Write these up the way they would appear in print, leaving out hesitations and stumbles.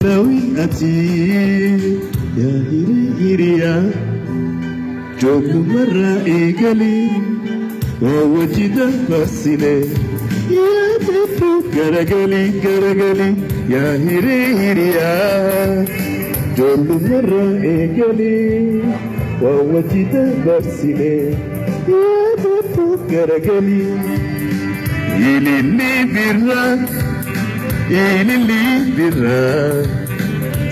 Ati ya hiri hiriya Jollumarra eegali wajjida barsine ya tetu garagali garagali ya hiri hiriya Jollumarra eegali wajjida barsine ya tetu garagali Ililli birra ililli birra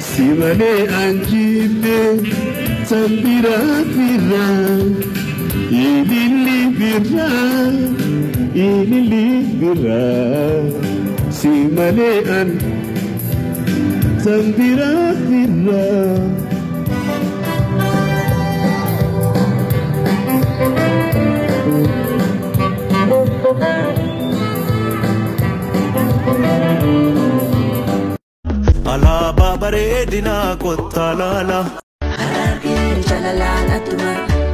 Simale anjibbe tambira birra ililli birra ililli birra Simale an tambira birra. Alaabaa bareedinaa kottaa laala. Harargee jaalalaan atuma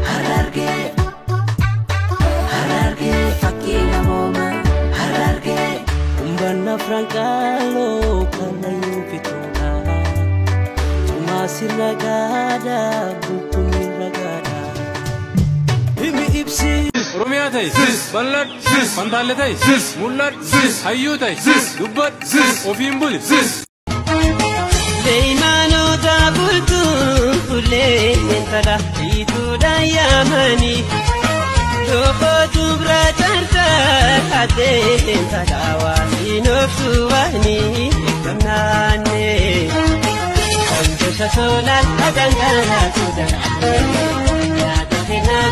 harargee harargee fakkii namoomaa harargee. Humbanna Frankaloo kanayyuu fituudha. Tumaa sirna gaadaa bultuun ragaadha. Himi ibsi. Oromiyaa ta'e bal'aadhu fantaalle ta'e mul'adhu hayyuu ta'e dubbadhu ofiin buli. Leeymaanota bultuun fuullee intala hiituudhaan yaamanii Dookootu bira cartaa haatee intala waasiin obsu waanii eegamnaannee. Wantoota solaan hagangaraa tuudhaan yaada kennaa.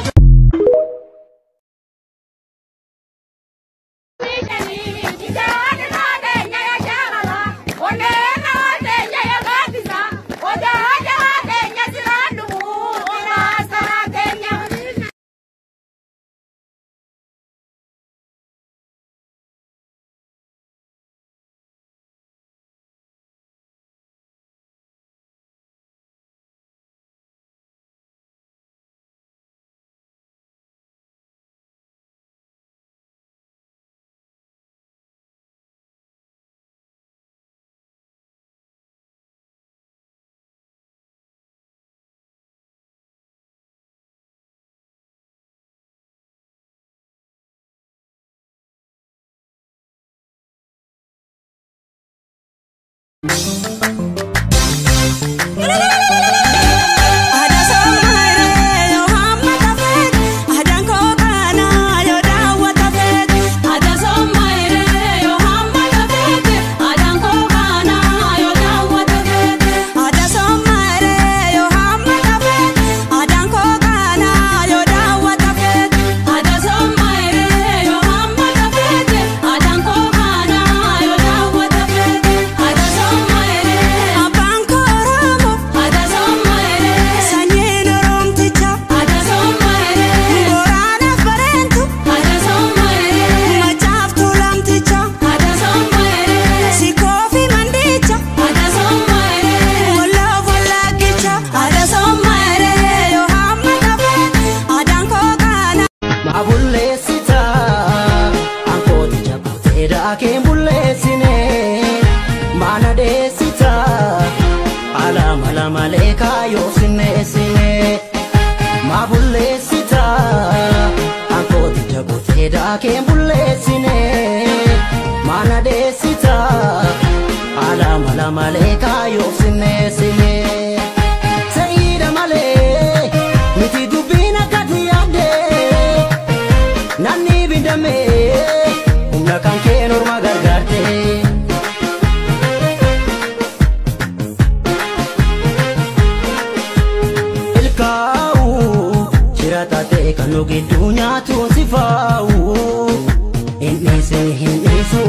Inni isin hin dhiisu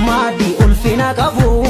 maaddii ulfina qabu.